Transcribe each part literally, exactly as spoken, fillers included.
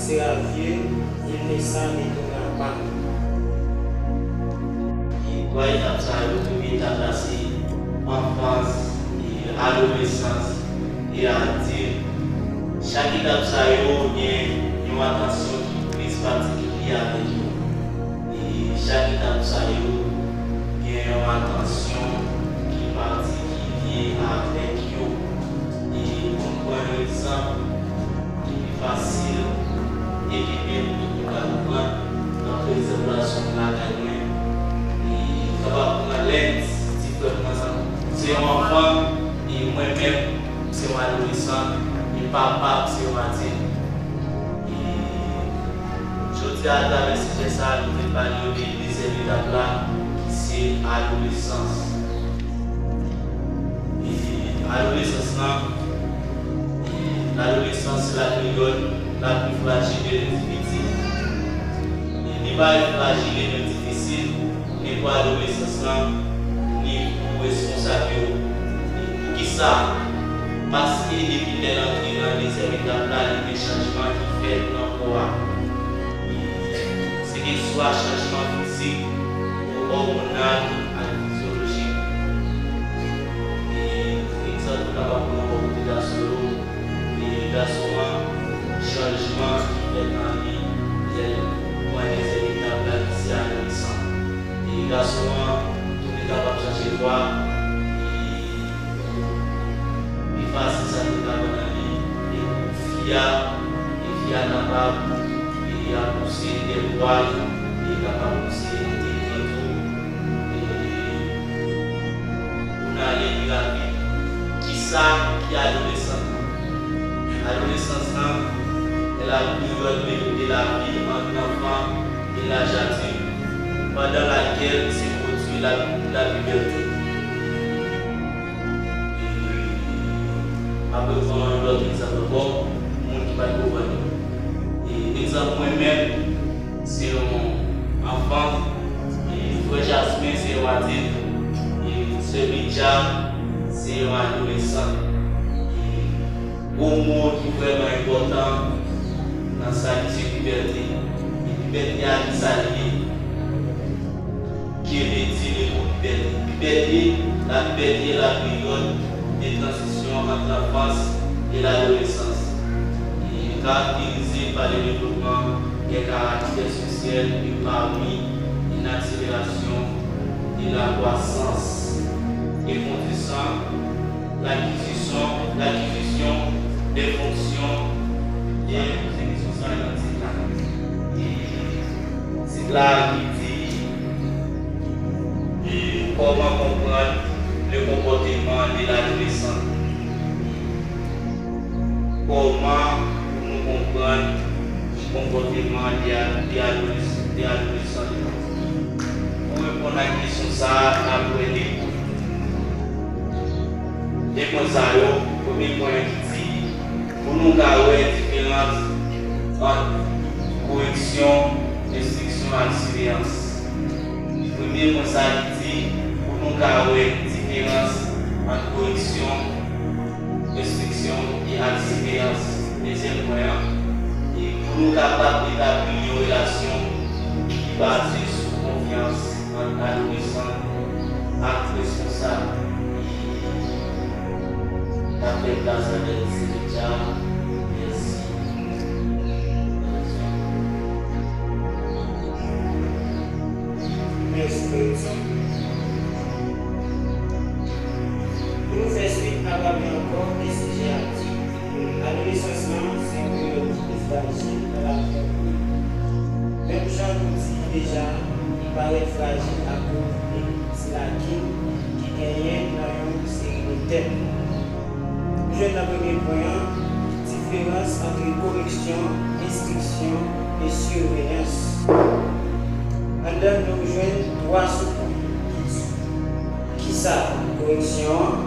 sera vieux, il ne s'en étonnera pas. E twa etap sa yo, premye etap la se anfans, e adolesans, e adilt. Chak etap sa yo gen yon atansyon ki plis patikilye avèk yo. E chak etap sa yo gen yon atansyon ki patikilye avèk yo. E pou n pran yon egzanp ki pi fasil e ki byen pou tout moun ka konprann, nan pa egzanp la, si w lakay mwen, e kapab pran lens, ti frè m nan sa, se yon anfan, e mwen menm, se yon adolesan, e papa m se yon adilt. E jodi a, atravè sijè sa a, nou vle pale de dezyèm etap la, ki se adolesans. E adolesans lan, e ladolesans se la peryòd la pli frajil de lendividi. E li parèt frajil e menm difisil, ni pou adolesans lan, ni pou responsab yo. E poukisa? Paske depi lè l antre nan dezyèm etap la, li gen chanjman ki fèt nan kò a. E se ke swa chanjman fizik, òmonal, ak fizyolojik. E egzanp, nou kapab pran bò kote gason yo. E gason an, chanjman ki fèt nan li lè l pran dezyèm etap la ki se adolesan. E gason an tou li kapab chanje vwa, e pi fasil sa te ka pran nan li. E pou fi a, e fi a kapab, e ap pouse de vwal, e kapab pouse tete tou. E pou n ale pi rapid, kisa ki adolesan? Adolesans lan, se la peryòd de, de lavi ant lanfan e laj adilt, pandan lakèl se pwodui la, la pibète. Apre, pran yon lòt egzanp ankò, moun ki pa t konprann yo. E egzanp, mwen menm, se yon anfan, e frè Jasmin se yon adilt, e sè Bidja se yon adolesan. E gwo mo ki vrèman enpòtan nan sa ki se pibète. E pibète a, kisa li ye? Ki vle di le mo pibète? Pibète, la pibète est la période de transition entre l'enfance et l'adolescence. Il est caractérisé par le développement des caractères sociaux et parmi une accélération de la croissance, et conduisant l'acquisition, l'acquisition des fonctions et c'est la ki di, e, kòman konprann le comportement de l'adolescent? Kòman pou nou konprann konpòteman de, de adolesan, de adolesan yo? Pou reponn ak kesyon sa a, n ap wè de pwen. De pwen sa yo, premye pwen an ki di, pou nou ka wè diferans ant koreksyon, enstriksyon ak siveyans. Premye pwen sa ki di, pou nou ka wè diferans ant koreksyon, enstriksyon e ak siveyans. Dezyèm pwen an, e pou nou kapab etabli yon relasyon ki baze sou konfyans ant adolesan ak responsab. N ap fè plas a Bèl Semitya. Mèsi. Mèsi, Frè Edson. Pou nou fè swit, n ap raple ankò ke sijè a di, adolesans lan se yon peryòd ki pi frajil nan lavi yon moun. Menm jan nou di deja, li parèt frajil akoz de ti lakin ki genyen nan yon seri de tèm. Nou jwenn nan premye pwen an, diferans ant koreksyon, enstriksyon e siveyans. Anndan nou jwenn twa soupwen ki di, kisa koreksyon an,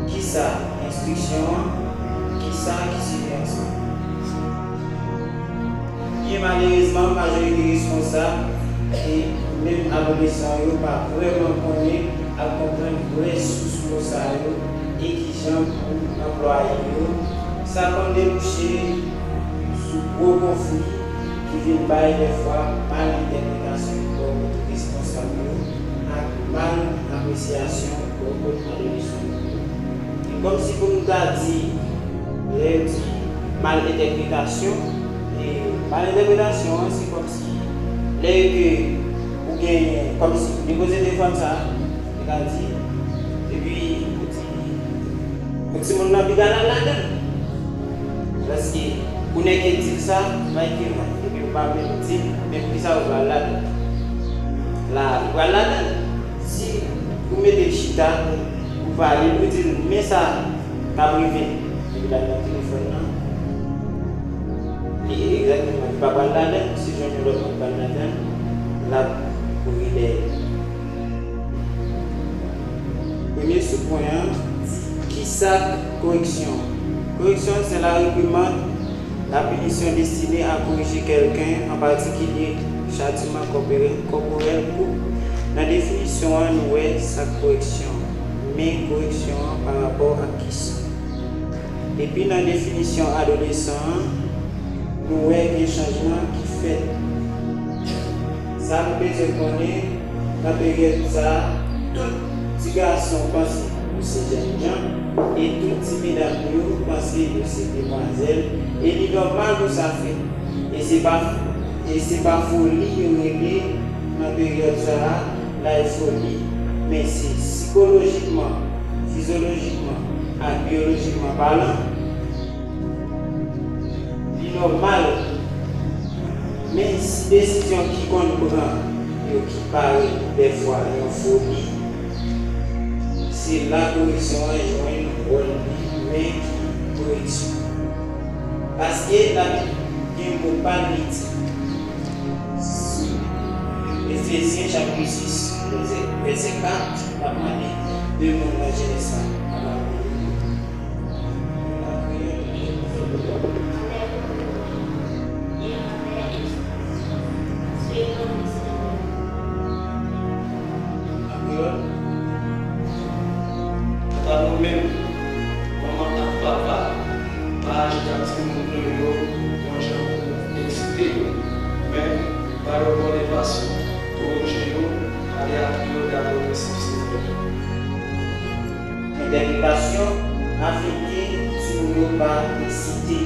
kisa enstriksyon an, kisa ki siveyans lan. Byen malerezman, majorite responsab e menm adolesan yo pa vrèman konnen ak konprann vrè sous mo sa yo e kijan pou anplwaye yo. Sa konn debouche sou gwo konfli ki vin bay dèfwa mal entèpretasyon bò kote responsab yo ak mal apresyasyon bò kote adolesan yo. E kòmsi pou m ta di, lè yo di mal entèpretasyon, e mal entèpretasyon an, se kòmsi lè ke ou genyen, kòmsi depoze telefòn sa, se ta di, epi ou di, yon timoun nan piga l al ladan l. Paske ou nèke di l sa, bay ke mwen. Epi ou pa menm di l, men poukisa ou pral ladan l? La, ou pral ladan l. Si ou mete l chita, ou pale, ou di l, men sa k ap rive. Epi l al nan telefòn nan. Li egzakteman, li pa pral ladan l. Si jwenn yon lòt moun pral ladan l, l ap kouri dèyè l. Premye soupwen an, kisa koreksyon? Koreksyon, c'est la réprimande, la punition destinée à corriger quelqu'un, en particulier châtiment corporel, corporel ou. Nan definisyon an, nou wè sa k koreksyon, men koreksyon an pa rapò ak kisa? Epi nan definisyon adolesan an, nou wè gen chanjman ki fèt. Sa nou bezwen konnen, nan peryòd sa a, tout ti gason panse yo se jènjan, e tout ti medam yo panse yo se demwazèl, e li nòmal pou sa fèt. E se pa, e se pa foli yo rele nan peryòd sa a, la e foli, men se sikolojikman, fizyolojikman ak byolojikman palan, li nòmal. Men si desizyon ki konn pran yo ki parèt dèfwa yon foli, se la koreksyon an jwenn wòl li, men ki koreksyon? Paske Labib gen mo pa l li di. Sou Efezyen chapit sis, vèsè, vèsè kat, l ap mande de moun nan jenès la. An kreyòl, kanta nou menm, manman ak papa, pa aji ak timoun nou yo yon jan pou eksite yo, men ba yo bon edikasyon, korije yo, pale ak yo dapre prensip Senyè a. Entèpretasyon, afin ke timoun yo pa eksite.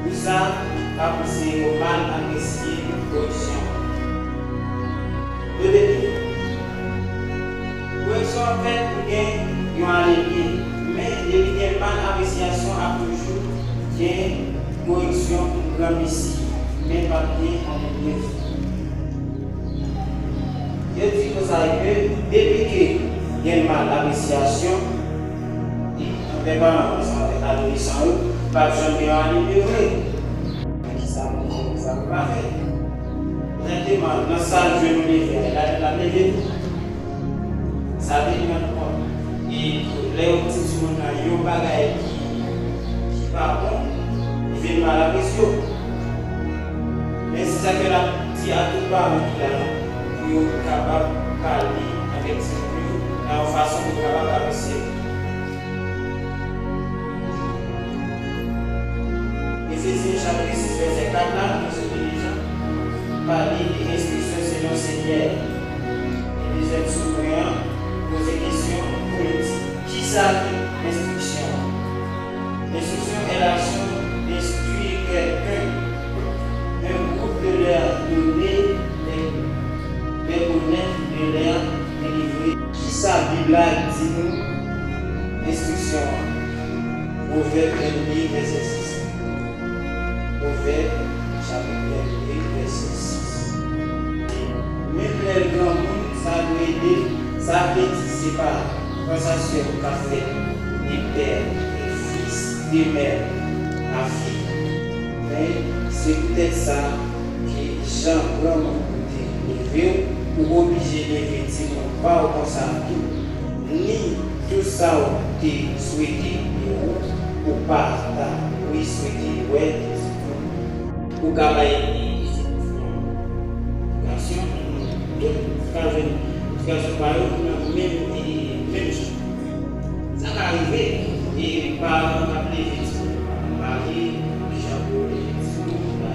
Pou sa, pa pouse yo mal apresye koreksyon an. Notè byen, koreksyon an fèt pou gen yon ale byen, men depi gen mal apresyasyon, ap toujou gen koreksyon pou granmesi, men p ap gen ale byen. Yo di konsa ke depi ke gen mal apresyasyon, antre paran yo ansanm avèk adolesan yo, p ap janm gen yon ale byen vre. Men kisa pou fè, kisa pou pa fè? Egzakteman, nan sa l jwenn ou leve a, e ladan l ap leve tou. Sa vle di nan tout kont. E lè yo di timoun nan yon bagay ki, ki pa bon, li vin mal apresye w. Men se sa ke l ap di a tout paran ki la, pou yo kapab pale avèk timoun yo nan yon fason pou yo kapab apresye l. Efezyen chapit sis vèsè kat la, nou sot li deja, pale de enstriksyon selon Senyè. Epi zèt sou mwen an, poze kesyon pou l di, kisa ki enstriksyon an? L'instruction est l'action d'instruire quelqu'un, un groupe de leur donner des, des connaître, de leur délivrer. Kisa Bib la di nou enstriksyon an? Pwovèb vennde, vèsè sis. Pwovèb, chapit vennde, vèsè sis. Menm lè l granmoun, sa dwe ede l. Sa vle di se pa konvèsasyon k ap fèt de pè e fis, de mè a fi. Men, se poutèt sa ke jan granmoun ou te leve w, ou oblije leve timoun pa w konsa tou. Ni tou sa w te swete de ou, ou pa ta dwe swete wè de timoun. Ou ka bay li, li se pou fè yon edikasyon, tout ka jwenn edikasyon pa yo nan menm, menm jan. Sa ka rive, e paran k ap leve timoun yo pa konn pale, ki jan pou yo leve timoun, pa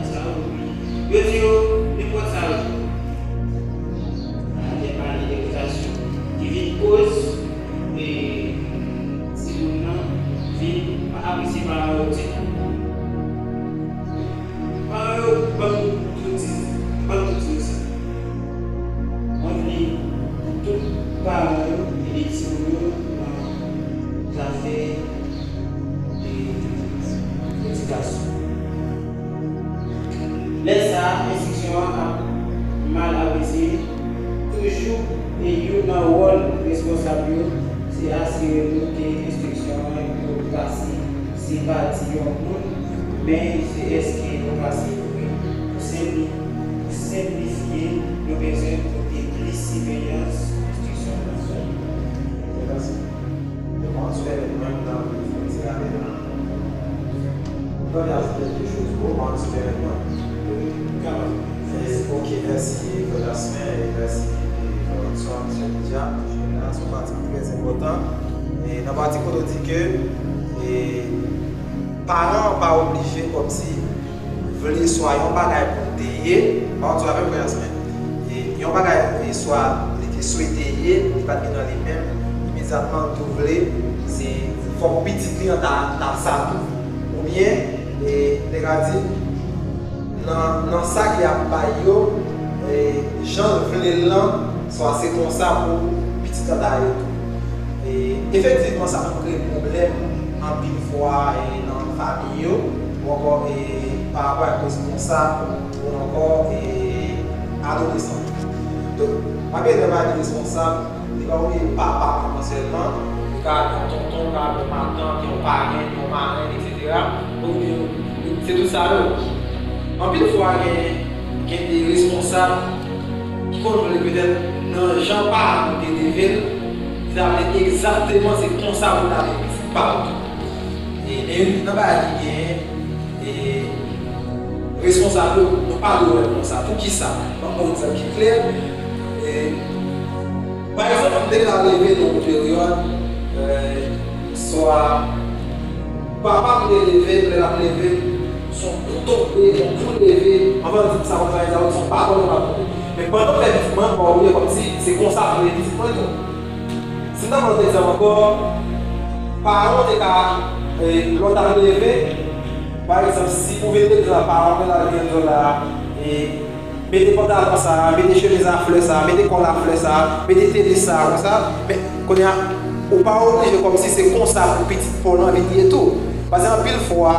paran yo ede timoun yo nan zafè e edikasyon. Lè sa a, enstriksyon an ap mal apresye. Toujou, e youn nan wòl responsab yo se asire nou ke enstriksyon an yo pase se pa di yon moun, men se èske yo pase vre. Pou senpli-, pou senplifye, nou bezwen pote plis siveyans enstriksyon nan zòn. Mèsi. Yo pa antre mwen nan fè ti rapèl la. Mwen vle ajoute kèk choz pou mwen antre mwen. Ok, mèsi frè Jasmin e mèsi frè Rodson, misye Lidya. Jodi a se yon pati ki trè enpòtan. E nan pati kote w di ke e, paran an pa oblije kòmsi vle swa yon bagay pou l te ye, pa konn si w avè m frè Jasmin. E, yon bagay e swa li te swete ye, li pa t gen nan li menm, imedyatman l tou vle, se fòk pitit li an ta, ta sa tou. Oubyen, e, nèg la di, nan, nan sa ke y ap bay yo, e, jan l vle l lan, swa se konsa pou pitit la ta ye tou. E, efektivman, sa konn kreye pwoblèm anpil fwa e, nan fanmi yo, ou ankò e, pa rapò ak responsab, ou ankò e, adolesan. Donk, m ap ede bay responsab, li pa oblije papa manman sèlman, li ka yon tonton, li ka yon matant, yon parenn, yon marenn, etsetera. Oubyen, se tout sa yo. Anpil fwa, gen, gen de responsab ki konn vle petèt nan jan paran nou te leve l, li ta vle egzakteman se konsa pou l ta leve pitit pa l tou. E, men youn nan bagay ki genyen, e, responsab yo, nou pa dwe wè l konsa. Poukisa? Ban m yon egzanp ki klè. E, pa egzanp, m te ka leve nan yon peryòd, e, swa papa m te leve m, lè l ap leve m, se yon kou tonbe, yon kou leve, anvan l di m sa, konn sa, se yon baton l ap tonbe. Men pandan m fè pitit mwen, m wè kòmsi se konsa pou leve pitit mwen tou. Si n ta pran lòt egzanp ankò, paran w te ka, e, lè w t ap leve, pa egzanp, si pou vin legliz la, paran w te ka vin di w la, e, mete pantalon sa, mete chemiz a flè sa, mete kòl a flè sa, mete tenis sa, konsa. Men, kounye a, ou pa oblije kòmsi se konsa pou pitit pa w lan vin ye tou. Paske anpil fwa,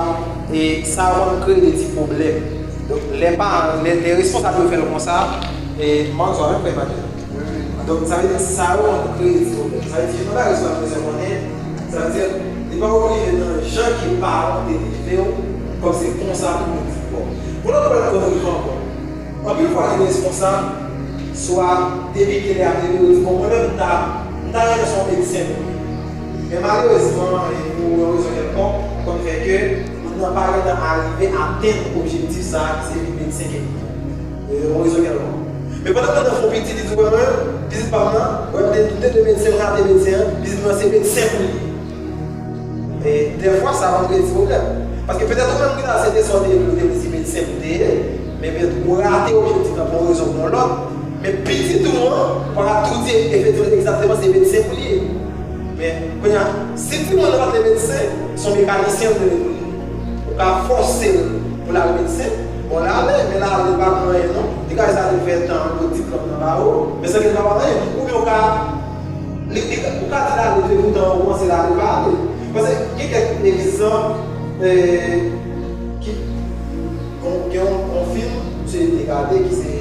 e, sa konn kreye de ti pwoblèm. Donk, lè paran, lè, lè responsab yo fè l konsa, e, manzè menm fè maten. Donk, sa vle di, sa yo konn kreye ti pwoblèm. Sa vle di, nou ta responsab bezwen konnen, sa vle di, li pa oblije nan jan ke paran w te leve w, kòm se konsa pou moun di bon. Pou lòt pwen konn rive ankò. Anpil fwa, gen responsab, swa depi ke lè ap leve, yo di, bon, mwen menm, m ta, m ta renmen se yon medsen pou li. Men malerezman, e pou yon rezon kèlkonk, konn fè ke moun nan pa gentan arive atenn objektif sa a, ki se vin medsen ke li ye. E, yon rezon kèlkonk. Men pandan moun nan fè yon pitit, li di, wè mwen, pitit pa m nan, wè, m te, m te dwe medsen, m rate medsen an, pitit mwen se medsen pou li ye. E, dèfwa, sa konn kreye ti pwoblèm. Paske petèt ou menm ki ta se te sa w te vle, ou te vle se medsen pou te ye, men petèt ou rate objektif la pou yon rezon ou pou yon lòt, men pitit ou an, pa tou di efektivman, egzakteman, se medsen pou li ye. Men, kounye a, si timoun nan pa t vle medsen, se yon mekanisyen l vle pou li. Ou ka fòse l pou l al medsen, bon, l ale, men l ale pa pou anyen non. Li ka jis ale fè tan an, pot diplòm nan ba ou, men san ke l pa fè anyen. Oubyen ou ka, li, li, ou ka di l ale, epi poutan ou panse l ale, l pa ale. Paske gen kèk egzanp, e, ki, bon, gen yon, yon fim, misye te gade ki se,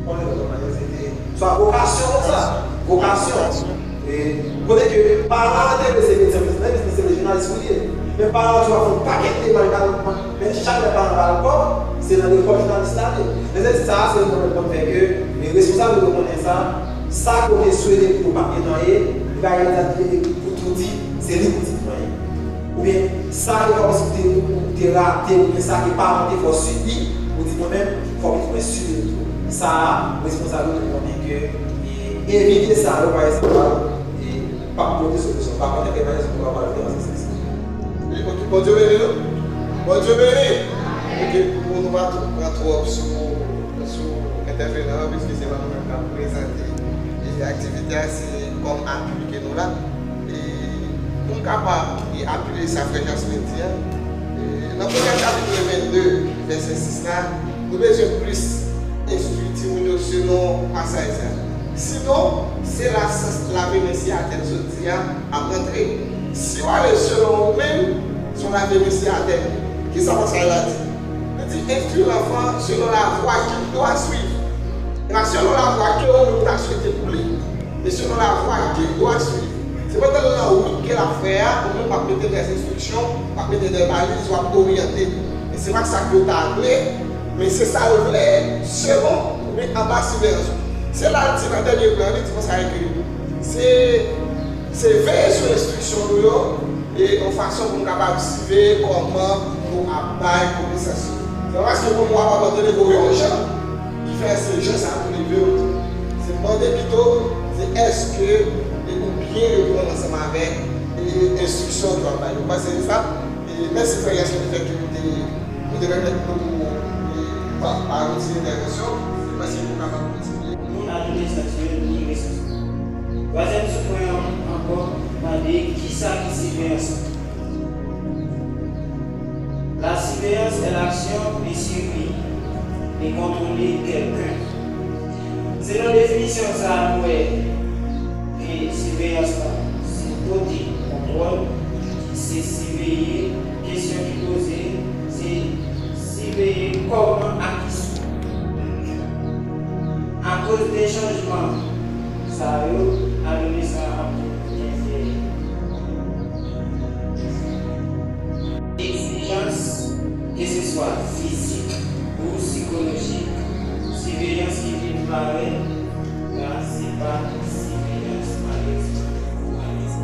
kòman se te, swa vokasyon konsa, vokasyon. E, kote ke paran an te vle se medsen, men se vle jounalis pou li ye. Men paran an tou ap fè yon pakèt demach, men chak lè paran an ba l kòb, se nan lekòl jounalis la ale. Men se sa, se yon pwoblèm konn fè ke, men responsab yo konnen sa, sa ke w te swete pou yo pa t gentan ye, li pa gentan ye, pou tou di, se li pou di mwen ye. Oubyen sa ke kòmsi ou te, ou te rate, oubyen sa ke paran te fè w sibi, ou di mwen menm, fòk mwen sibi l tou. Sa a, responsab yo tou konnen ke, e, evite sa yo, pa egzanp, e, p ap pote solisyon. Pa konn, e, pa egzanp, ou pa pral fè ansanm. Bondye beni nou. Bondye beni. Ok, pou nou pa twò pran twòp sou, sou entèvenan an, piske se pa nou menm k ap prezante. E aktivite a, se kòm apui ke nou la. E pou m kapab, e, apiye sa frè Jasmin di a, e, nan Pwovèb chapit vennde, vèsè sis la, nou bezwen plis enstwi timoun yo selon pasaj sa. Sinon, se la syans lave men si atè n sot di a ap rantre. Si w ale selon ou menm, se yon lave men si atè n. Kisa pasaj la di? Li di, instruis l'enfant selon la voie qu'il doit suivre. E pa selon la voie ke ou menm ou ta swete pou li, men selon la voie qu'il doit suivre. Se pandan l nan wout ke l ap fè a, ou menm w ap mete dè enstriksyon, w ap mete dè baliz, w ap oryante. E se pa sa ke w ta vle, men se sa yo vle, selon oubyen anba siveyans ou. Se la l di nan dènye plan, li di konsa ke se, se veye sou enstriksyon nou yo, e yon fason pou nou kapab siveye kòman nou ap bay konesans yo. Se pa paske kòm w ap abandone pou yon jan ki fè se jan sa pou leve w. Se mande pito, se èske e ou byen reponn ansanm avèk e enstriksyon ke w ap bay yo. Mwen panse se sa. E mèsi frè Yasmin, lefètke ou te, ou te pèmèt nou, e, pa, pa yon ti entèvansyon. Mwen panse nou kapab kontinye. Moun adolesans yo ni resous. Twazyèm soupwen an ankò mande kisa ki siveyans lan. La surveillance est l'action de surveiller, de contrôler quelqu'un. Selon definisyon sa a, nou wè ke siveyans lan se pote kontwòl, se siveye kesyon ki poze, se siveye kòman ak kisa. Akoz de chanjman sa yo, adolesan an ap gen fè egzijans, keseswa fizik ou sikolojik. Siveyans ki vin parèt la, se pa siveyans malerezman ou alèz.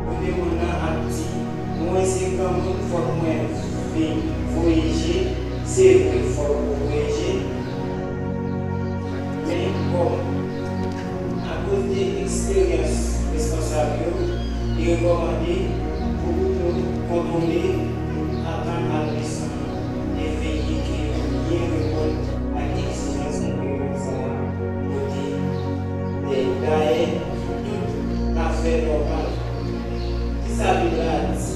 Kote moun nan ap di, mwen se granmoun, fòk mwen vin voye je, se vre, fòk ou voye je, men kòman? Akoz de eksperyans responsab yo, li rekòmande pou pito kontwole atant adolesan an e veye ke yo byen reponn ak egzijans enperyal sa a kote, dayè, tout afè nòmal. Kisa Bib la di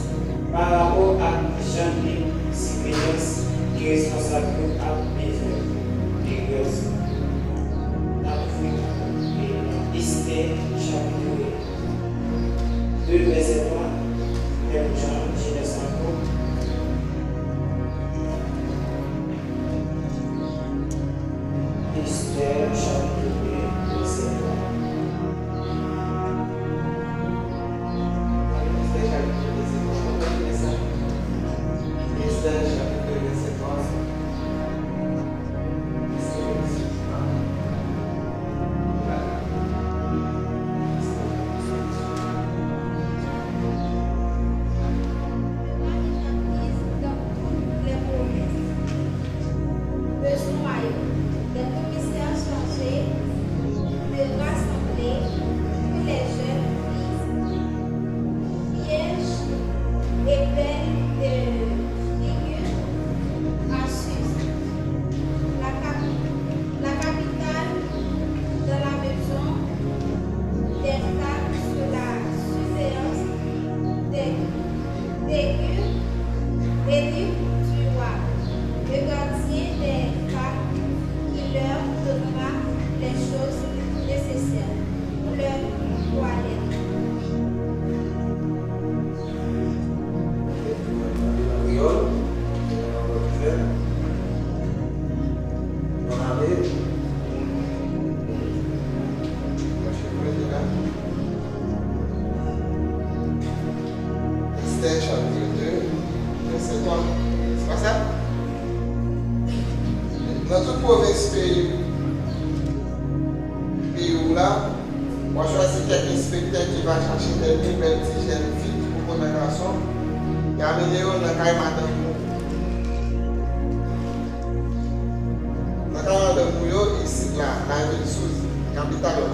parapò ak jan de siveyans ke responsab yo ap bezwen egzèse? N ap ouvri nan Estè chapit de, vèsè twa, menm jan Jenèz ankò. Estè chapit de, vèsè twa. Estè chapit de, vèsè twa. Estè chapit de, vèsè twa. Besoin, les commissaires chargés de rassembler tous les jeunes filles vierges et belles de figure à Suse, la cap-, la capitale de la maison des femmes sous la surveillance des, des eunuques du roi, le gardien des femmes qui leur donnera les choses nécessaires pour leur toilette. Kreyòl, Pwofesè, Bonnane, Estè, chapit de, vèsè twa. Se pa sa? Nan tout pwovens peyi, peyi w la, w a chwazi kèk enspektè ki va chache dènye bèl ti jèn fi ki poko nan gason, y a mennen yo nan kay madanm ou. Nan kay madanm ou yo, isit la, nan vil Suse, kapital la.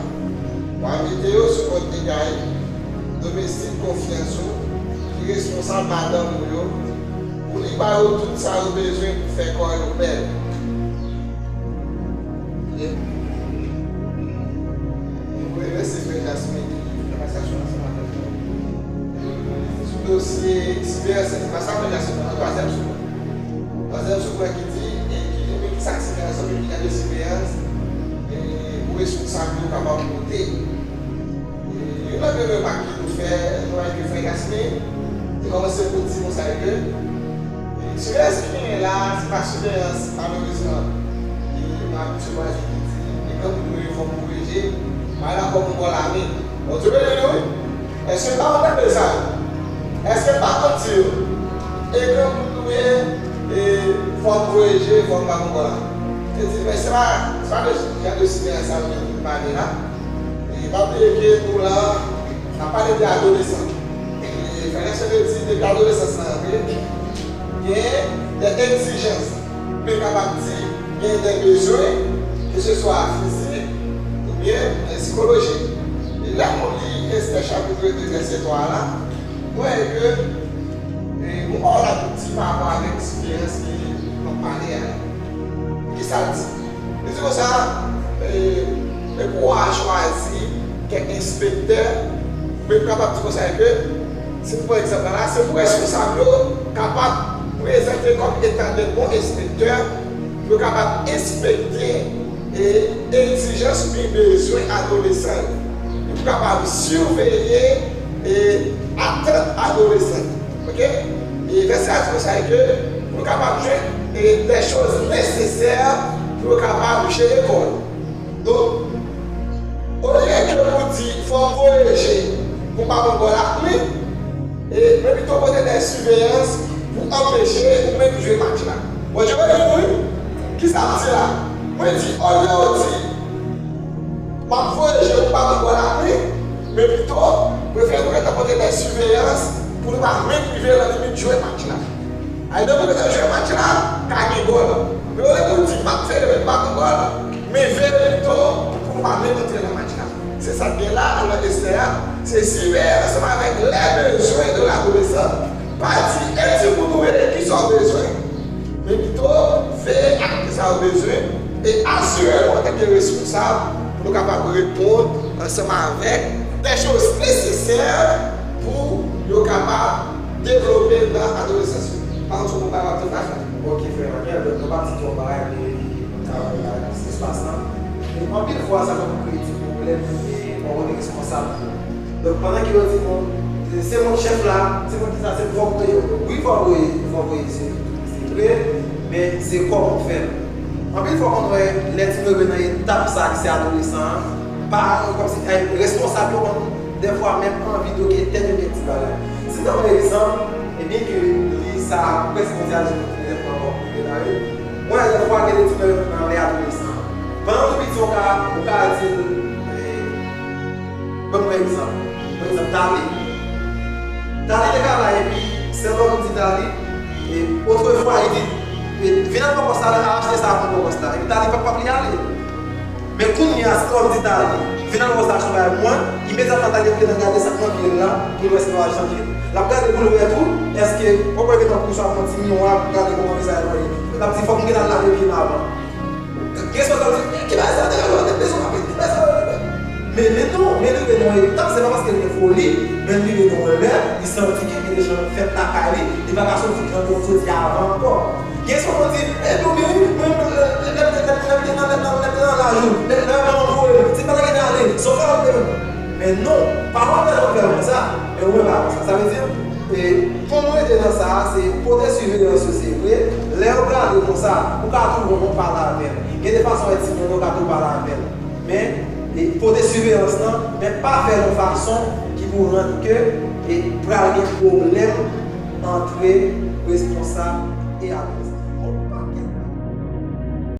W a mete yo sou kont egay, domestik konfyans ou, ki responsab madanm ou yo, pou li ba yo tout sa yo bezwen pou fè kò yo bèl. Nou premye se Frè Jasmin ki fè pasaj ansanm avèk nou. Sou dosye siveyans, se pa sa Frè Jasmin nan, twazyèm sou mwen. Twazyèm sou mwen ki di, e ki di, men ki sa k siveyans, men ki jan de siveyans, e, ou responsab yo kapab pote. E youn nan premye remak ke nou fè, nou wè ke frè Yasmin te kòmanse pou di konsa ke, e, siveyans ki genyen la, se pa siveyans, malerezman, e, nou abitye wè ki di, e, granmoun yo fò koreje, pa dakò pou bò lame. Bondye beni nou, wi. Èske n pa konn tande sa? Èske n pa konn di yo? E granmoun nou ye, e fò n voye je, fò n pa konprann. E di, men se pa, se pa de jan de siveyans sa nou pale la. E pa bliye ke nou la, n ap pale de adolesan. E frè Nelson te di, depi adolesans lan antre, gen de egzijans. Mwen kapab di, gen de bezwen, ke se swa fizik oubyen, e, sikolojik. E lè nou li Estè chapit de vèsè twa la, nou wè ke, e, nou pa wè la pou di pa rapò avèk siveyans ke nou pale a. Kisa l di? Li di konsa, e, e pou w a chwazi kèk enspektè, men nou kapab di konsa ke, si nou pran egzanp la, se pou responsab yo kapab prezante kòm etan de bon enspektè, pou yo kapab enspekte, e, egzijans oubyen bezwen adolesan yo. Yo pou kapab siveye, e, atant adolesan yo. Oke? E vèsè a di konsa ke pou yo kapab jwenn, e, des choses nécessaires pou yo kapab jere kò yo. Donk, olye ke pou di fò m voye je pou m pa pran gòl ak li, e, men pito pote de siveyans pou anpeche ou menm jwe match la. Bondye beni nou, wi. Kisa m di la? Mwen di, olye w di, m ap voye je pou m pa pran gòl ak li, men pito, prefere nou gentan pote de siveyans pou nou pa menm rive nan limit jwe match la. Ay, depi nou te jwe match la, ka gen gòl. Men olye pou di, m ap veye pou pa gen gòl, men veye pito pou nou pa menm antre nan match la. Se sa k gen la, nan Estè a, se siveye ansanm avèk les besoins de l'adolescent. Pa di, e timoun ou ye, kisa w bezwen. Men pito, veye ak kisa w bezwen, e asire w antanke responsab pou nou kapab reponn ansanm avèk des choses nécessaires pou yo kapab devlope nan adolesans yo. Pa konn si w konprann sa m ap di w la. Ok, frè Daniel, donk, nou pa di twòp bagay, men, e, nou travay la, espas lan. E anpil fwa, sa konn kreye ti pwoblèm, e, pa w konnen responsab yo. Donk, pandan ke yo di, bon, se mwen k chèf la, se mwen ki sa, se fò w voye yo. Wi, fò w voye, fò w voye, se, se vre, men se kòman w fè l. Anpil fwa, w konn wè, lè timoun yo rive nan etap sa a ki se adolesan an, paran yo kòmsi, ay, responsab yo konn dèfwa menm anvi doke tèt yo kèk ti bagay. Si n ta pran egzanp, e byen ke li sa prèske mondyal, je ne sais pas ankò pou li la, wi. Mwen, dèfwa, gen de ti bagay nan lè adolesan. Pandan w tou piti, w ka, w ka di, e, ban m yon egzanp. Yon egzanp, Tali. Tali te ka la, epi sèl lòm di Tali, e, otrefwa, li di, e, vin al bò pòs la, al achte sa pou bò pòs la. Epi Tali p ap, p ap li ale. Men kounye a, si lòm di Tali, vin al wè sa achte bay mwen, imedyatman Tali ap gentan gade sa k nan pye l la, pou l wè si l pa chanje. L ap gade pou l wè tou, èske, w ap wè gentan kou sou yon ti miwa, pou gade kòman vizaj mwen ye. L ap di, fòk m gentan lave pye m avan. Gen sòt ap di, ki bagay sa, te gade w, te bezwen w ap di, ki bagay sa, men, men non, men li rive nan yon etap, se pa paske l gen foli, men li rive nan yon lè, li santi ke gen de jan fèt lakay li, li pa ka soti jan l te konn soti avan ankò. Gen sòt konn di, e, Domi, wi, mwen, lè, lè, lè, lè, lè, lè, lè, lè, lè, lè, laj ou, lè, lè, lè, lè, lè, se pa la ki te ale, se w fè l te. Men non, pawòl te konn fè l konsa, men ou menm pa konsa. Sa vle di, e, pou mwen, rete nan sa a, se pote siveyans yo, se vre. Lè yo gade konsa, ou ka tou bon pale avè l. Gen de fason wè timoun yo ka tou pale avè l. Men, e, pote siveyans lan, men pa fè l yon fason ki pou rann ke, e, pral gen pwoblèm antre responsab e adolesan.